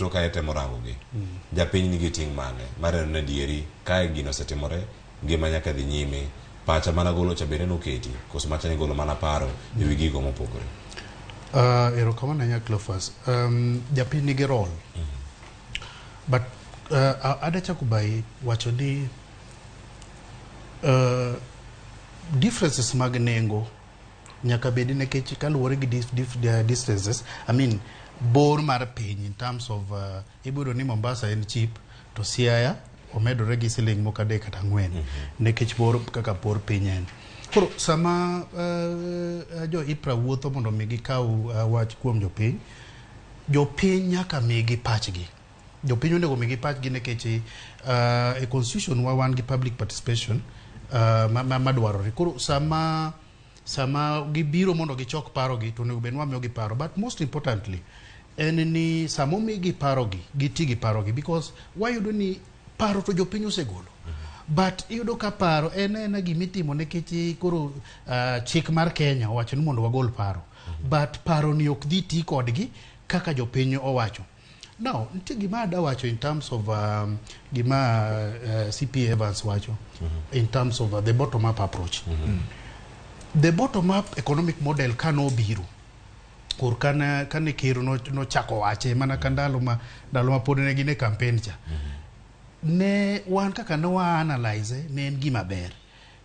duto ka itemo rango gi japiny nigi ting' mane mar neno ni adieri kae gino osetimore, ngima nyaka dhi nyime, pacha mana golo cha bende noketi koso macha ni golo mana paro ewi gigo mopogore? Erokamano ahinya, Cleophas. Japiny nigi role. But ada chako by wacho ni differences mag nengo nyaka bedi nikech kaluwore gi distances, I mean bor mar piny in terms of ibiro ni Mombasa en cheap to Siaya omedore gi siling moko 3 kata 4 nikech bor kaka bor piny en. Koro sama jo IPRA wuotho mondo mi gikaw wach kuom jopiny, jopiny nyaka migi pachgi. Jopiny onego migi pachgi nikech e constitution wa wan gi public participation madwarore. Koro sama gibiro mondo gichok parogi to onego bed ni wamiyogi paro, but most importantly en ni sama omigi parogi, giti gi parogi, because wayudo ni paro to jopiny osegolo, but iyudo ka paro en ena gimitimo nikech koro chik mar Kenya owacho ni mondo wagol paro, but paro ni ok dhi ti kodgi kaka jopiny owacho. Now, nitie gima ada wacho in terms of gima CP Evans wacho in terms of the bottom up approach. The bottom up economic model kanobiro kor kane ker nochako wache mana ka ndalo ma pod ne gin e campaign cha, ne wan kaka ne wa analyze, ne en gima ber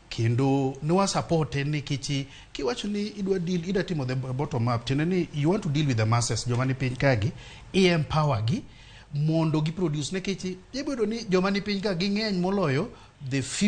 kendo ne wa support nikech kiwacho ni idwa deal, idwa timo the bottom up, tiende ni you want to deal with the masses, joma ni piny kagi, i empower gi mondo gi produce, nikech iboyudo ni joma ni piny ka ging'eny moloyo the few.